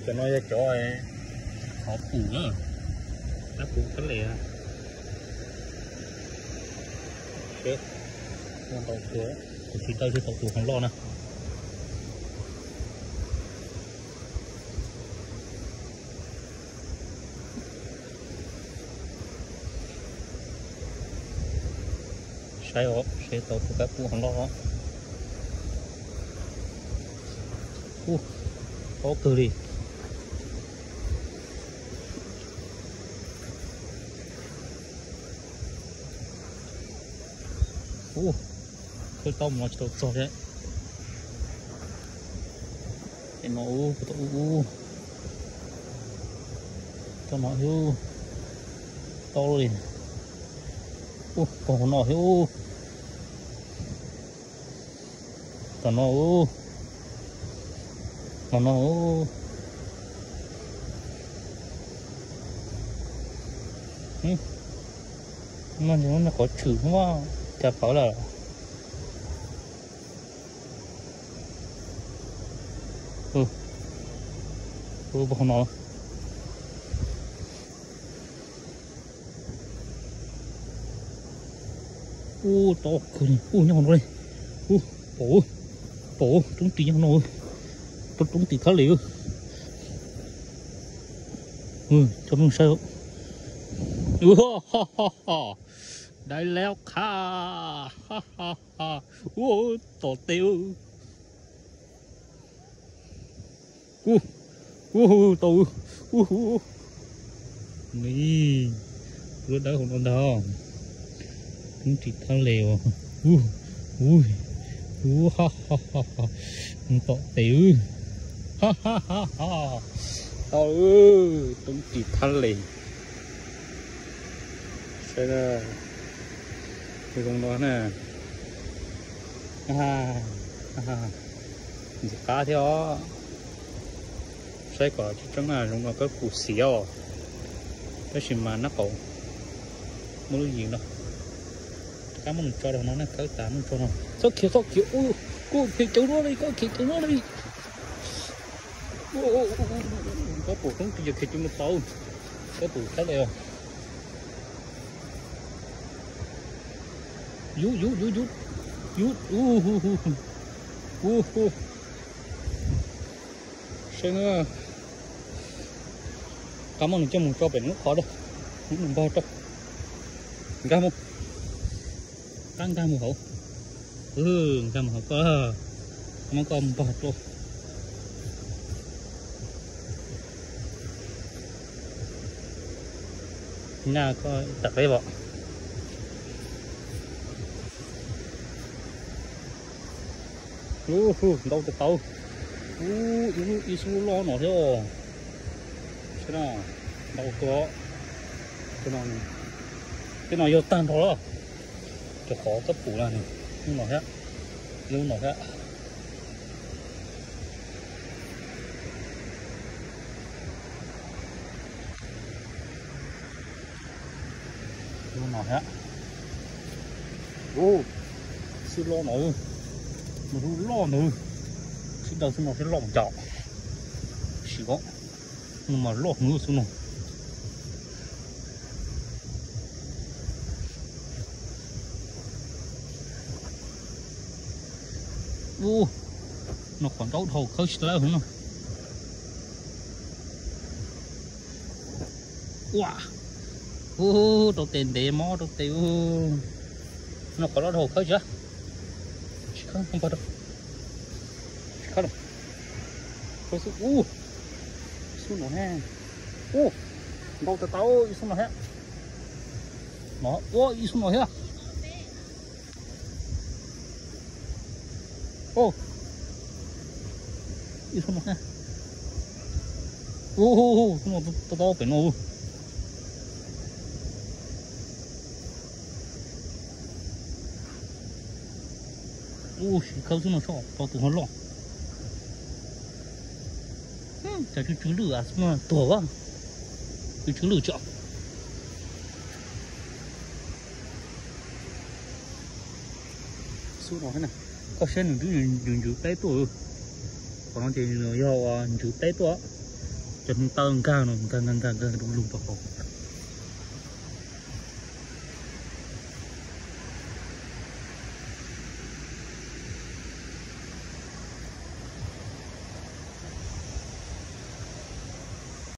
Cov no yog cov qhov pum na, qab pum thab les. Seb, ntau kawg, kuv tsis tau, tsis tau tus hov loj na. Saib os, saib tau tus kab pum hov loj os. Ub, tob kawg li. Ub, khawb taub mus no tsis tau txog thiab. Ces no ub, ub, ub, tau no ub, tau li. Ub, tau no thiab ub. Tom no ub, tom no ub. No qhov tshwm muab cas pawv lawm. Ub, ub, no. Ub, tob kawg li, ub, nyob hauv no li. Ub, pom, pom roob ris nyob hauv no, roob ris thab li. Coj mus saib. Ub, dai leb qha. Ub, tom tes. Ub, ub, tau, ub, ub. Ni, lub dawb hauv no ntag. Roob ris thab li os. Ub, ub, ub, ha, ha, ha, ha. Tom tes wb. Ha, ha, ha, ha. Tau, roob ris thab li. Saib na, zoo no na. Ntxim qab thiab os. Saib kom tseeb tseeb na, zoo no kawb pum xiav os. Tab sis mas nab qaum muaj lub yim no. Rov qab muab nws tso rau no na, kawb tas muab nws tso no. Txhob khiav, txhob khiav, kuv khiav cawv no li, koj khiav cawv no li. Koj pum roob ris yog khiav cawv no tau. Koj pum thab li os. Yub, yub, yub, yub, yub, ub, ub, ub, ub. Saib na, qab muab nws coj mus tso pem lub qhov da, nws npog rau. Nkag mus, qab nkag mus hauv, nkag mus hauv koj, muab koj npog rau. Naj koj tawm peb vom. Ub, ntau tau tau. Ub, ib xub loj no thiab os. Saib na, ntau kawg. Tej no yog tag nrho lawm. Cov qhov kab pum na, lub no thiab, lub no thiab. Lub no thiab. Ub, xub loj no, nws lub loj ntawd, xub dawb xub no xub loj ncau. Sim ko, nws mas loj hnub xub no. Ub, no qhov nraub dhau khawb tsis tau lawm no. Ua, ub, rau tes ntev mob rau tes. No qhov nraub dhau khawb tsis, tsis khawb, tsis khawb. Ub, xub no thiab. Ub, ntau tau tau ib xub no thiab. No, ua ib xub no thiab. Ub, ib xub no thiab. Ub, xub no tau tau pem no. Ub, sim khawb xub no tso rau tus ho loj. Cas tsw tsw lwj a, xub no tuag a. Tsw tsw lwj tso. Xub no, koj saib nws twb ntsws ntsws teb tuaj. Qhov no ces nws yog ntsws teb tuaj. Cov hneev taw nkag no, nkag nkag nkag nkag du lug pag qaum.